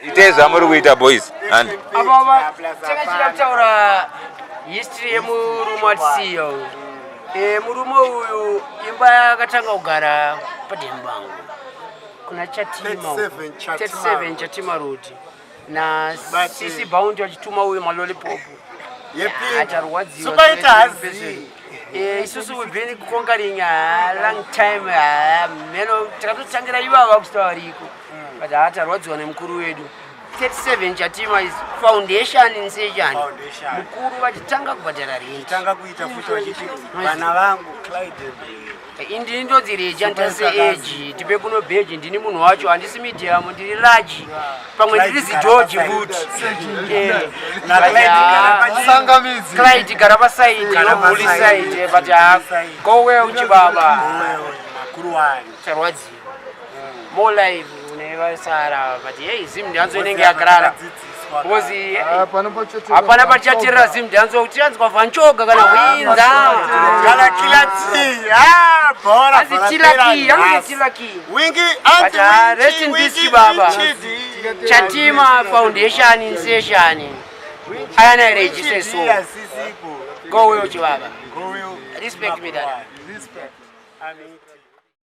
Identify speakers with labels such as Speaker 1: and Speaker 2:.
Speaker 1: Itei zvamuri kuita, boys, and
Speaker 2: Apa tanga chida kutaura history yemurume watisiya uyu. Murume uyu imba yakatanga kugara padheni bangu kuna Chatima uku.
Speaker 3: 37 Chatima.
Speaker 2: 37 Chatima Road na Sisi Bounty vachituma uyu malollipop.
Speaker 3: Yepink.
Speaker 2: Acharwadziwa.
Speaker 3: Supaita hazi.
Speaker 2: Isusu we've been conquering a long time. Meno takatotangira ivava kusita variko, but haatarwadziwa nemukuru wedu. 37 Chatima is foundation in session.
Speaker 3: Foundation.
Speaker 2: Mukuru vachitanga kubhadhara rent.
Speaker 3: Tanga kuita futi vachiti vana vangu Clyde.
Speaker 2: Indini ndodzi reji anditase eji tipe kuno bheji. Ndini munhu wacho, handisi medium, ndiri large, pamwe ndiri zigeorge futi.
Speaker 3: Na Clyde gara
Speaker 4: Sangamidzi.
Speaker 2: Clyde gara paside.
Speaker 3: Gara
Speaker 2: Nobully
Speaker 3: paside.
Speaker 2: side, but go well, chibaba.
Speaker 3: Makuru wani.
Speaker 2: Tarwadziwa. More life une vasara, but hey, Zimdancehall inenge yakarara because hapana pachatirira Zimdancehall kuti anzwa vanchoga kana hwinza.
Speaker 3: Kana Killer T. Ah, bora.
Speaker 2: Anzi Tilaki, anzi Tilaki.
Speaker 3: Wingi.
Speaker 2: But, rest in peace, chibaba. Chatima foundation in session ayana register, so go well, chibaba.
Speaker 3: Go well.
Speaker 2: Respect me, dad.
Speaker 3: Respect.
Speaker 4: Respect.
Speaker 3: I mean.